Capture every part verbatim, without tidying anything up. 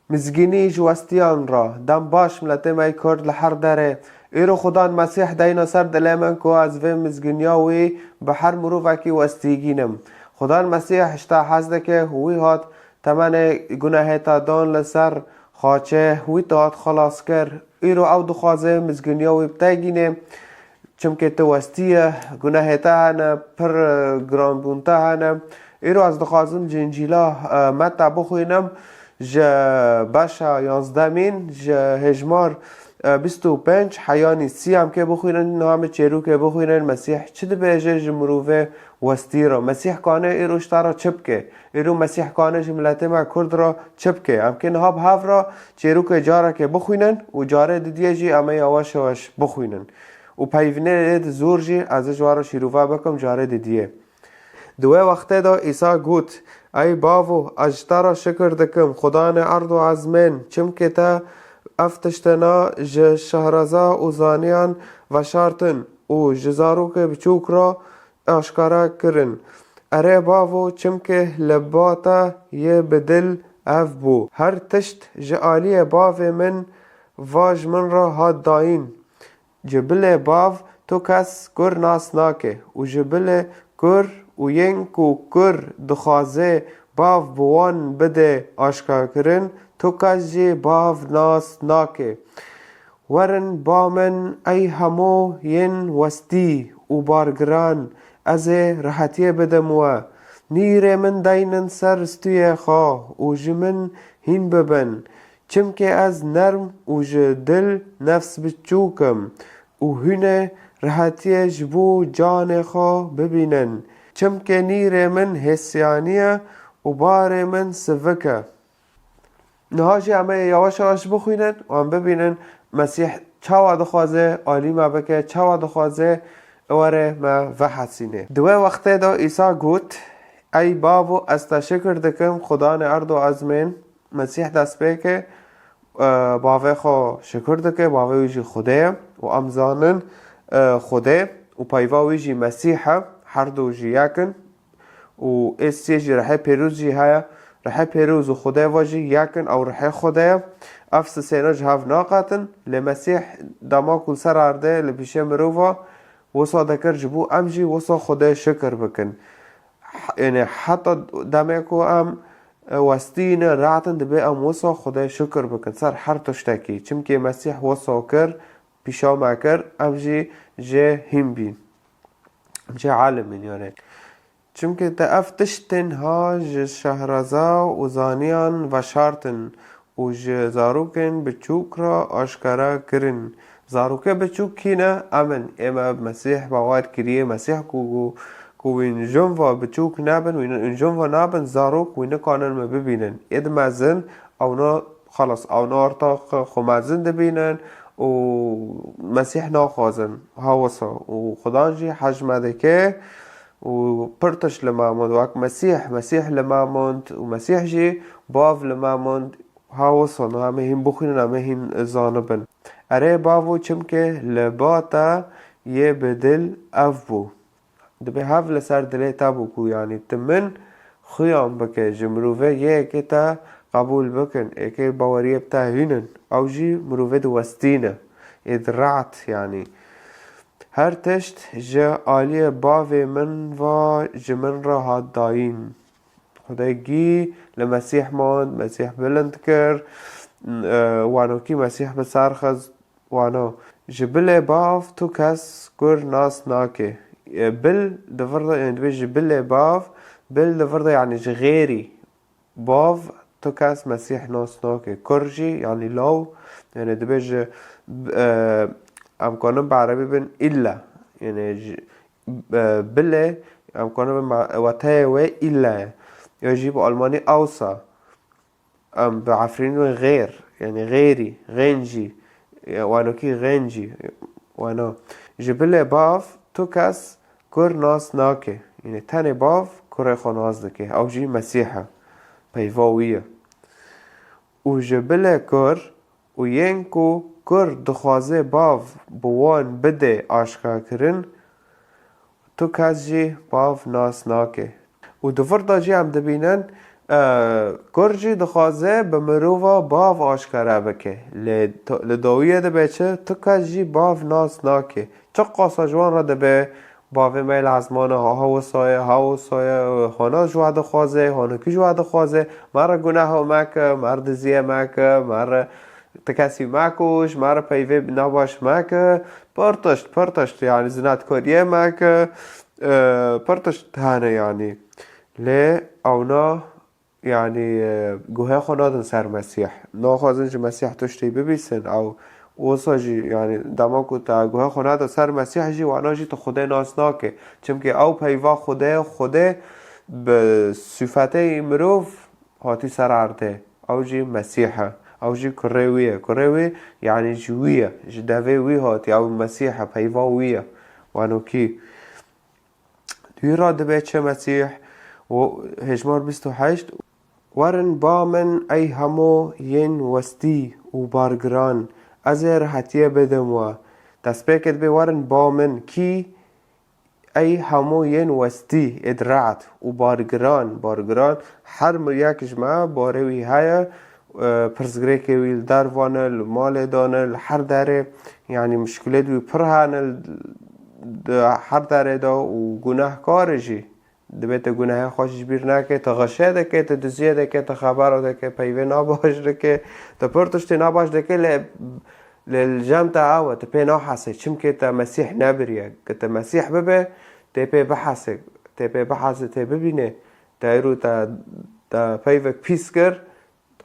Mizgînî ji westiyan re. Dem baş, miletê me yê Kurd li her derê. Îro Xudan Mesîh deyna ser dilê min ku ez vê mizgîniya wî bi her mirovekî westîgînim. Xudan Mesîh ji te hez dike, wî hat temenê gunehê te dan li ser xaçê, wî te hat xelas kir. Îro ew dixwaze mizgîniya wî bi te gîne. Çimkê tu westiye, gunehê te hene, pir, e, giranbûn te hene. Îro ez dixwazim ji Încîla, e, Meta bixwînim, ji beşa yanzdemîn, ji hêjmar, e, bîst û pênc heyanî sî em kê bixwînin, niha em ê çêrokê bixwînin, Mesîh çi dibêje ji mirovê westî re? Mesîh kane îro ji te re çi bike? Îro Mesîh kane ji miletê me Kurd re çi bike? Em kê niha bi hev re çêrokê carekê bixwînin û carê didiyê jî em ê yaweş yaweş bixwînin. Û peyvînê lê di zor jî ez ê ji we re şîrove bikim, carê didiyê. Di wê wextê de Îsa got, Ey Bavo, ez ji te re şikir dikim, Xudanê erd û ezmên, çimkê te ev tiştena ji şehreza û zaniyan veşartin û ji zarokê biçûk re aşkare kirin. Erê Bavo, çimkê li ba te yê bi dil ev bû. Her tişt ji aliyê Bavê min va ji min re hat dayîn. Ji bilê Bav tu kes kur nas nake û ji bilê kur û yên ku kur dixwaze Bav bi wan bide aşkarkirin, tu kes jî Bav nas nake. Werin ba min, ey hemû yên westî û bargiran, ez ê rehetiyê bidim we. Nîrê min deynin ser stûyê xwe û ji min hîn bibin. Çimkê ez nerm û ji dil nefs biçûk im û hûn ê rehetiyê ji bo canê xwe bibînin. Çimkê nîrê min hêsiyaniye û barê min sivik e. Niha jî em ê yaweş yaweş bixwînin û em bibînin Mesîh çawa dixwaze alî me bike, çawa dixwaze were me vehesîne. Di wê wextê de Îsa got, Ey Bavo, ez te şikir dikim, Xudanê erd û ezmên, Mesîh dest pê ke, e, bavê xwe şikir dike, bavê wî jî Xwedê ye û em zanin, e, Xwedê û peyva wî jî Mesîh e, her du jî yek in. Û ê sê jî rihê pêroz jî heye. Rihê pêroz û Xwedê ve jî yek in, ew rihê Xwedê ye. Ev sisêne ji hev naqetin. Lê Mesîh dema ku li ser erdê li pîşê mirova wisa dikir, ji bo em jî wisa Xwedê şikir bikin. H-, yanî heta demê ku em, e, westî ne, rahat in, dibê em wisa Xwedê şikir bikin ser her tiştekî. Çimkî Mesîh wisa kir, pîşa me kir, em jî jê hîn bîn. Em jê alim in yanî. Çimkî te ev tiştên ha ji şehreza û zaniyan veşartin û ji zarokên biçûk re aşkere kirin. Zarokê biçûk kî ne? Em in. Ê me bi Mesîh bawer kiriye. Mesîh ku, ku, ku wîn jin ve biçûk nebin, wîn, wîn jin ve nabin, zarok wî nikanin me bibînin. Ê di mezin, ewna, xelas, ewna orta xwe, xwe mezin dibînin û Mesîh naxwazin. Ha wisa. Û Xudan jî hej me dike. û pir tişt li me mond, wek Mesîh, Mesîh li me mond û Mesîh jî bav li me mond, ha wisa, em ê hîn bixwînin, em ê hîn zanibin. Erê bavo, çimkê li ba te yê bi dil ev bû. Dibê hev li ser dilê te bû ku, yanî, tu min xuyan bike, ji mirovê yê êkê te qebûl bikin, êkê baweriyê bi te hînin, ew jî mirovê diwestîne, ê di reet, yanî. Her tişt ji aliyê bavê min ve ji min re hat dayîn. Xwedê gî li Mesîh mand, Mesîh bilind kir, e, wanokî Mesîh bi ser xist, wano, ji bilê bav tu kes kur nas nake. E, bil di vir de, yani dibê ji bilê bav, bil di vir de, yani ji xêrî bav tu kes Mesîh nas nake. Kur jî, yanî law, yani dibê ji, e, em kanin bi erebî bin illa. Yani ji, e, bilê, em kanin bin ma-, weteyê wê illa ye. Ya jî bi almanî außer. Em bi efrîn bin xêr, yani xêrî, xêncî, e, wanokî xêncî, wano. Ji bilê bav tu kes kur nas nake. Yani tenê bav kurê xwe nas dike. Ew jî Mesîh e. Peyva wî ye. Û ji bilê kur û yên ku kur dixwaze bav bi wan bide aşkarkirin, tu kes jî bav nas nake. Û di vir de jî em dibînin, E, Kur jî dixwaze bi mirova bav aşkere bike. Lê to-, li dawiyê dibe çi? Tu kes jî bav nas nake. Çiqasa ji wan re dibe, bavê me li ezmana ha, ha wisa ye, ha wisa ye, hana ji we dixwaze, hanokî ji we dixwaze, me re guneha meke, me re diziyê meke, me re ti kesî mekuş, me re peyvê nabaş meke, pir tişt, pir tişt, yanî zinetkariyê meke, e, pir tişt hene yanî. Lê ewna, yanî, e, guhê xwe nadin ser Mesîh. Naxwazin ji Mesîh tiştê bibîsin. Ew wisa jî, yanî, dema ku te guhê xwe nada ser Mesîh jî, wana jî tu Xwedê nas nake. Çimkî ew peyva Xwedê, Xwedê bi sifetê mirov hatî ser erdê. Ew jî Mesîh e. Ew jî kurê wî ye. Kurê wî, yanî ji wî ye. Ji devê wî hatî. Ew Mesîh e, peyva wî ye. Wanokî. Dû ra dibe çi Mesîh? Û hêjmar bîst û heşt, Werin ba min ey hemû yên westî û bargiran, ez ê rihetiyê bidim we. Destpêkê dibe werin ba min kî? Ey hemû yên westî, êd rehet û bargiran, bargiran, her miryek ji me barê wî heye, e, pirsgirêkê wî li dervan e, li malê de ne, li her derê, yanî mişkilêt wî pir hene, li, di her derê de û gunehkar e jî. Dibê te gunehê xwe ji bîr neke, te xeşe dike, te diziyê dike, te xebera dike, peyvê nabaş dike, te pir tiştê nabaş dike, lê, lê li cem te ew e, te pê nahesê, çimkê te Mesîh nebiriye. Ke te Mesîh bibe, tê pê bihesê, tê pê bihesê, tê bibînê, te îro te, te peyvek pîs kir,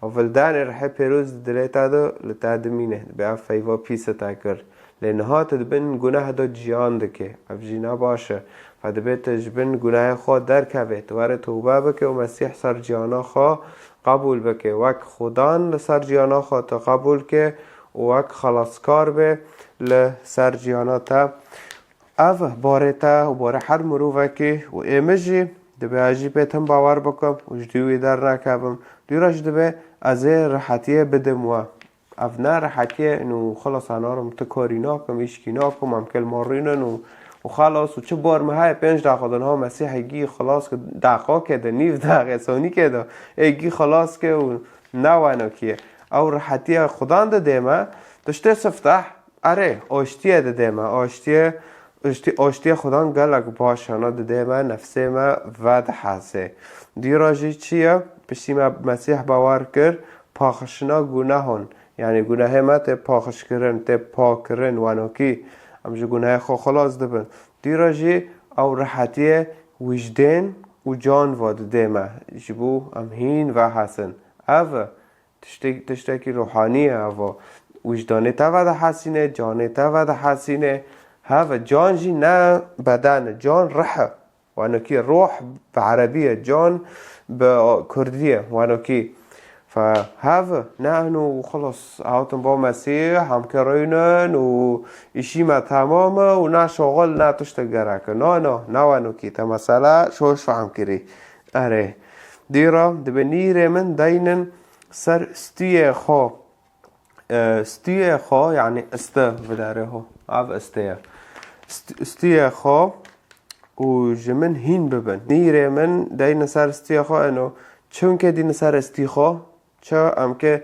Ev li danê rihê pêroz di dilê te de li te dimîne. Dibê ev peyva pîs e te kir. Lê niha tu di bin guneh de jiyan dike. Ev jî ne baş e. Fe dibê tu ji bin gunehê xwe derkevê. Tu were tewbe bike û Mesîh ser ciyana xwe qebûl bike. Wek Xudan li ser ciyana xwe tu qebûl ke û wek xelaskar be li ser ciyana te. Ev barê te û barê her mirovekî û ê min jî dibe ez jî pê tim bawer bikim û ji dû wî dernekevim. Dû re jî dibe ez ê rihetiyê bidim we. Ev ne rihetiyê û xilas ez narim ti karî nakim, îşkî nakim, em kêl marînin û, û xelas û çi bar min heye pênc deqa de niha Mesîhê gî xilas ki deqakê de, nîv deqê, sonîkê de ê gî xilas ke û ne wenokî ye. Ew rihetiye Xudan didê me, tiştê sifteh, Erê, aştiyê didê me, aştiyê, aştî-, aştiyê Xudan gelek baş e, na didê me, nefsê me vedihesê. Dî re jî çi ye? Piştî me Mesîh bawer kir, paxişina gunehon. Yanî gunehê me tê paxişkirin, tê pakkirin, wenokî. Em ji gunehê xwe xilas dibin. Dî re jî ew rihetiyê wijdên û can ve didê me. Ji bo em hîn vehesin. Ev e. Tiştek-, tiştekî ruhanî ye ev. Wijdanê te vedihesîne, canê te vedihesîne. Heve can jî ne beden e, can rih e. Wanokî ruh bi erebî ye, can bi kurdî ye, wanokî. Fe heve, ne hino xilas, hatin bo Mesîh, hem ke reynin û îşî me temam e û ne şoxil, ne tiştek gerek e. Na, na, ne wanokî, te mesela şoş fehm kirî. Erê. Dîra, dibe nîrê min deynin ser stûyê xwe. E, stûyê xwe, yanî iste vidare ho. Ev iste ye. St-, stûyê xwe û ji min hîn bibin. Nîrê min deyne ser stûyê xwe eno. Çunke dîne ser stûyê xwe, çi em ke,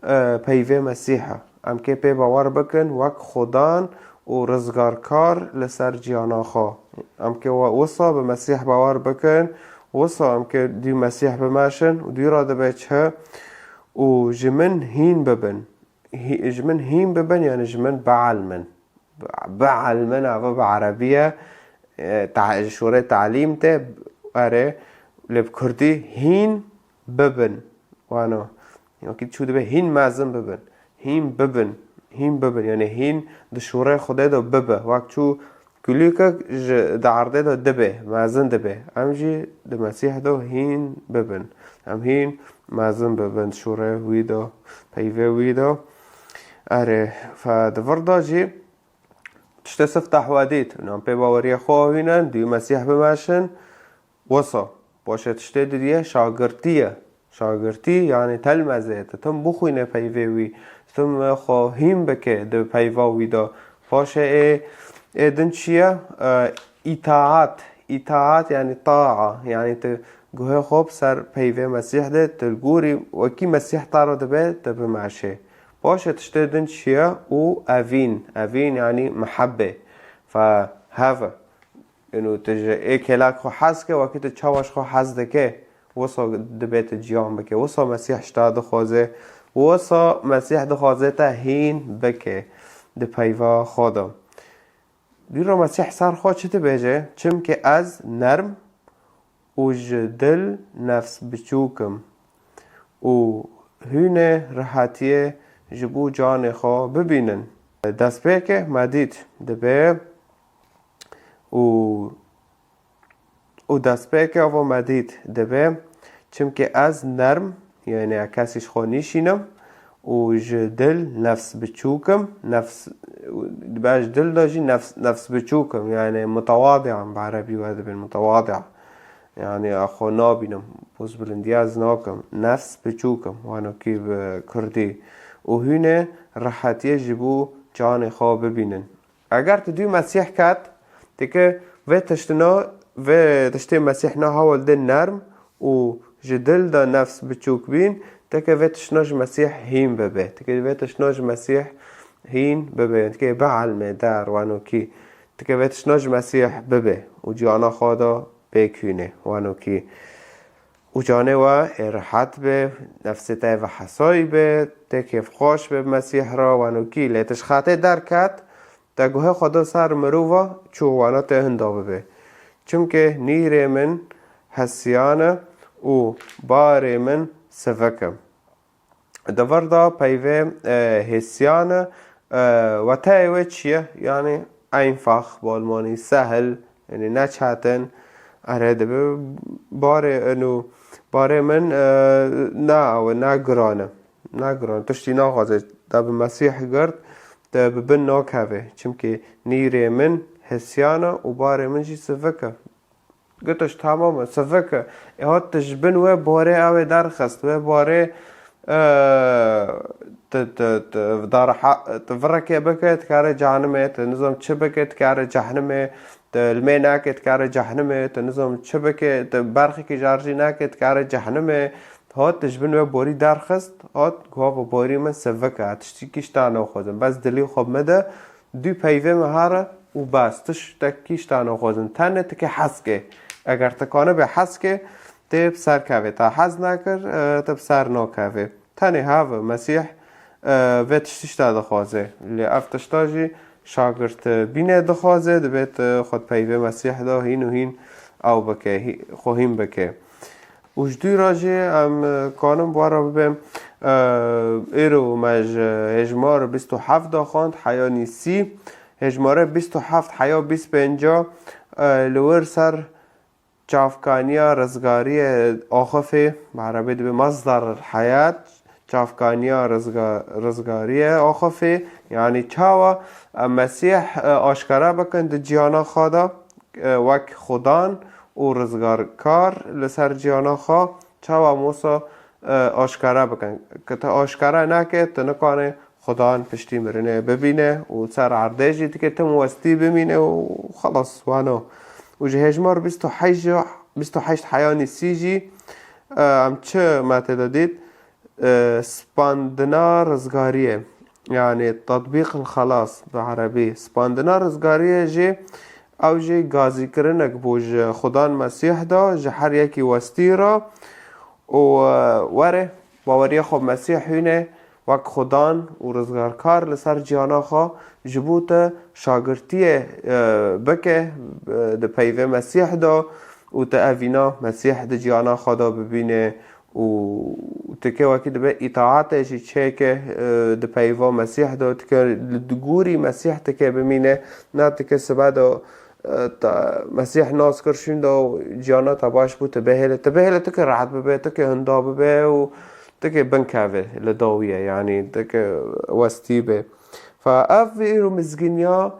e, peyvê Mesîh e. Em ke pê bawer bikin wek Xudan û rizgarkar li ser ciyana xwe. Em ke we wisa bi Mesîh bawer bikin, wisa em ke dû Mesîh bimeşin û dû re dibe çi? Û ji min hîn bibin. Hî-, ji min hîn bibin, yani ji min bielmin. Bi-, bielmin, ava bi erebî ye. E, ta-, ji şûrê talîm te, erê, lê bi kurdî hîn bibin. Wano. Wekî çû dibe hîn mezin bibin. Hîn bibin. Hîn bibin. Yani hîn di şûrê Xwedê de bibe. Wek çû Kulîlkek ji di erdê de dibe, mezin dibe. Em jî di Mesîh de hîn bibin. Em hîn mezin bibin şûrê wî de, peyvê wî de. Erê, fe di vir de jî tiştê sifteh we dît. Em pê baweriyê xwe hînin, dû Mesîh bimeşin. Wisa, paşê tiştê didiyê şagirtî ye. Şagirtî, yanî telmeze ye. Tu tim bixwîne peyvê wî. Tu tim xwe hîn bike di peyva wî de. Paşê ê, ê din çi ye? E, îtaat. Îtaat, yanî taa. Yanî tu Guhê xwe bi ser peyvê Mesîh de, tu li gorî wekî Mesîh te re dibe, tu bimeşê. Paşê tiştê din çi ye? Û evîn. Evîn yanî mihebbe. Fe heve. Ino tu ji ê kêlak xwe hez ke, wekî tu çawa ji xwe hez dike, wisa dibe tu ciyan bike. Wisa Mesîh ji te dixwaze. Wisa Mesîh dixwaze te hîn bike di peyva xwe de. Dîro Mesîh ser xwe çi dibêje? Çimkî ez nerm û ji dil nefs biçûk im û hûnê rehetiyê ji bo canê xwe bibînin. Destpêkê me dît dibe û û destpêkê ava me dît dibe, çimkî ez nerm, yanî kesî ji xwe nîşînim û ji dil nefs biçûk im, nefs, dibe ji dil de jî nefs, nefs biçûk im, yanî mutewadiyan bi erebî we dibên mutewadiya. Yanî xwe nabînim, poz bilindî ez nakim, nefs biçûk im, wano kî bi kurdî. Û hûnê rehetiyê ji bo canê xwe bibînin. Eger tu dû Mesîh ket, tike vê tiştino, vê tiştê Mesîh na hewl de nerm û ji dil de nefs biçûk bîn, tike vê tiştino ji Mesîh hîn bibe. Tike vê tiştino ji Mesîh hîn bibe. Tike bielmê der wano kî. Tike vê tiştino ji Mesîh bibe û ciyana xwe de pêk hûnê wano kî. Û canê we ê rehet be, nefsê te ve hesayî be, tê kêfxweş be bi Mesîh re, wano kî lê tu ji xetê derket, te guhê xwe da ser mirova, çû wana tê hinda bibe. Çimkî nîrê min hesiyan e û barê min sivik e. Di vir de peyvê, e, hêsiyan e, e, weteyê wê çi ye? Yanî einfach, bi almanî sehil, yanî ne çetin. Erê dibe barê, eno, barê min, e, ne ew e, ne giran e. Ne giran. Tiştî naxwaze. Te bi Mesîh girt, te bi bin nakeve. Çimkî nîrê min hêsiyan e û barê min jî sivik e. Gotiş, tamam e, sivik e. Ê hat tu ji bin wê borê ew ê derxist, wê borê, e, tu, tu, tu, dara ha-, tu virekê bike, dikare cehnimê, tu nizam çi bike, dikare cehnimê, tu limê nake, dikare cehnimê, tu nizam çi bike, tu berxekî jar jî nake, dikare cehnimê. Hat tu ji bin wê borî derxist, hat, gava borî min sivik e, tiştîkî ji te naxwazim. Bes dilî xwe bide, du peyvê min here û bes, tiştekî ji te naxwazin. Tenê tu kê hez kê. Eger tu kanibê hez kê, tê bi ser kevê. Te hez nekir, e, tu bi ser nakevê. Tenê have Mesîh, e, vê tiştî ji te dixwaze. Lê ev tişta jî şagirt bînê dixwaze, divê tu xwe di peyvê Mesîh de hîn û hîn ew bike, hî-, xwe hîn bike. Û ji dû re jî em, e, kanin bi we re bibêm, e, îro me ji hêjmar bîst û heft de xwend, heya nîsî, hêjmarê bîst û heft heya bîst pênca, e, li wir ser çavkaniya rizgariyê axifê, bi erebî dibe masdar heyat, çavkaniya rizga-, rizgariyê axifê, yanî çawa, e, Mesîh, e, aşkere bikin di ciyana xwe de, e, wek Xudan û rizgarkar li ser ciyana xwe, çawa Mûsa, e, aşkere bikin. Ke te aşkere neke, tu nikane Xudan piştî mirinê bibîne û ser erdê jî dike tim westî bimîne û xelas wano. Û ji hêjmar bîst û heşt, bîst û heşt heya nîsî jî, e, em çi me tê de dît? E, spandina rizgariyê, yanî tatbîq el xelas bi erebî. Spandina rizgariyê jî, ew jî gazîkirinek bû ji Xudan Mesîh de, ji her yekî westî re û, e, were, baweriya xwe bi Mesîh hûne, wek Xudan û rizgarkar li ser ciyana xwe, ji bo te şagirtiyê, e, bike, e, di peyvê Mesîh de û te evîna Mesîh di ciyana xwe de bibîne û tike wekî dibe îtaatê jî çêke, e, di peyva Mesîh de, tike li gorî Mesîh tike bimîne, na tike sibe de, e, te Mesîh nas kir şûn de û ciyana te baş bû, te bihêle, te bihêle tike rehet bibe, tike hinda bibe û tike binkeve li dawiye, yanî tike westî be. Fe ev îro mizginiya,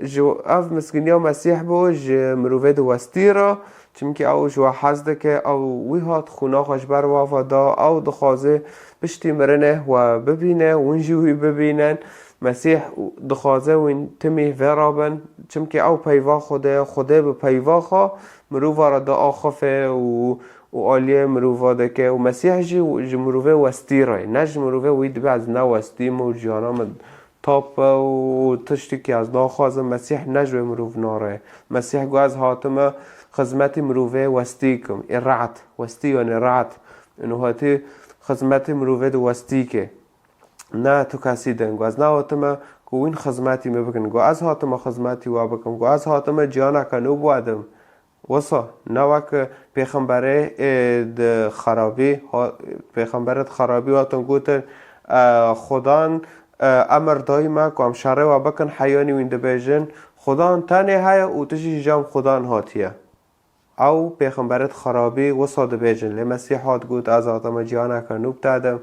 ji, ev mizginiya Mesîh bû ji mirovê di westî re, çimkî ew ji we hez dike, ew wî hat xwîna xwe ji ber we ve da, ew dixwaze piştî mirinê we bibîne, hûn jî wî bibînin. Mesîh dixwaze hûn timî vê re bin, çimkî ew peyva Xwedê ye, Xwedê bi peyva xwe mirova re diaxife û û aliyê mirova dike û Mesîh jî ji mirovê westî re, ne ji mirovê wî dibe ez ne westî me û ciyana min top e û tiştekî ez naxwazim. Mesîh ne ji wê mirovna re. Mesîh got ez hatime xizmetî mirovê westî kim. Ê reet, westî yani reet. Û hatî xizmetî mirovê di westî ke. Ne tu kesî din. Got ez nehatime ku wîn xizmetî min bikin. Got ez hatime xizmetî we bikim. Got ez hatime ciyaneke nû biwedim. Wisa ne wek pêxemberê, ê, di xerabî, ha-, pêxemberê di xerabî hatin gotin, e, Xudan, e, emir dayî me ku em şerê we bikin, heyanî wîn dibêjin, Xudan tenê heye û tu jî ji cem Xudan hatiye. Ew pêxemberê di xerabî wisa dibêjin, lê Mesîh hat got, ez hatime ciyaneke nû bi te dim,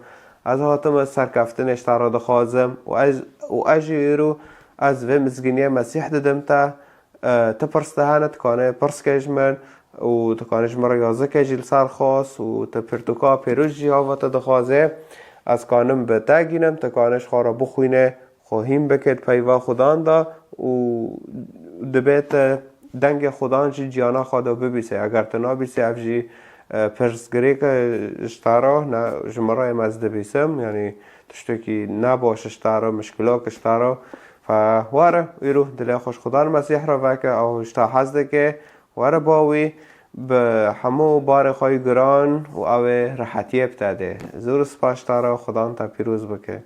ez hatime serkeftinê ji te re dixwazim û ez, û ez jî îro ez vê mizgîniyê Mesîh didim te, e, ti pirs te hene, tu kanê pirs ke ji min û tu kanê ji min re yazike jî li ser xwest û tu pirtûka pêroz jî hava te dixwaze, ez kanim bi te gînim, tu kanê ji xwe re bixwîne, xwe hîn bike di peyva Xudan de û dibê te dengê Xudan jî ciyana xwe de bibîse. Eger tu nabîse, ev jî, e, pirsgirêk e ji te re, ne ji min re, em ez dibîsim. Yanî tiştekî ne baş ji te re, mişkilok ji te re. Fe were, îro dilê xwe ji Xudan Mesîh re veke, ew ji te hez dike, were ba wî, bi hemû barê xwe yî giran û ew ê rehetiyê bi te dê. Zor spas ji te re, Xudan te pîroz bike.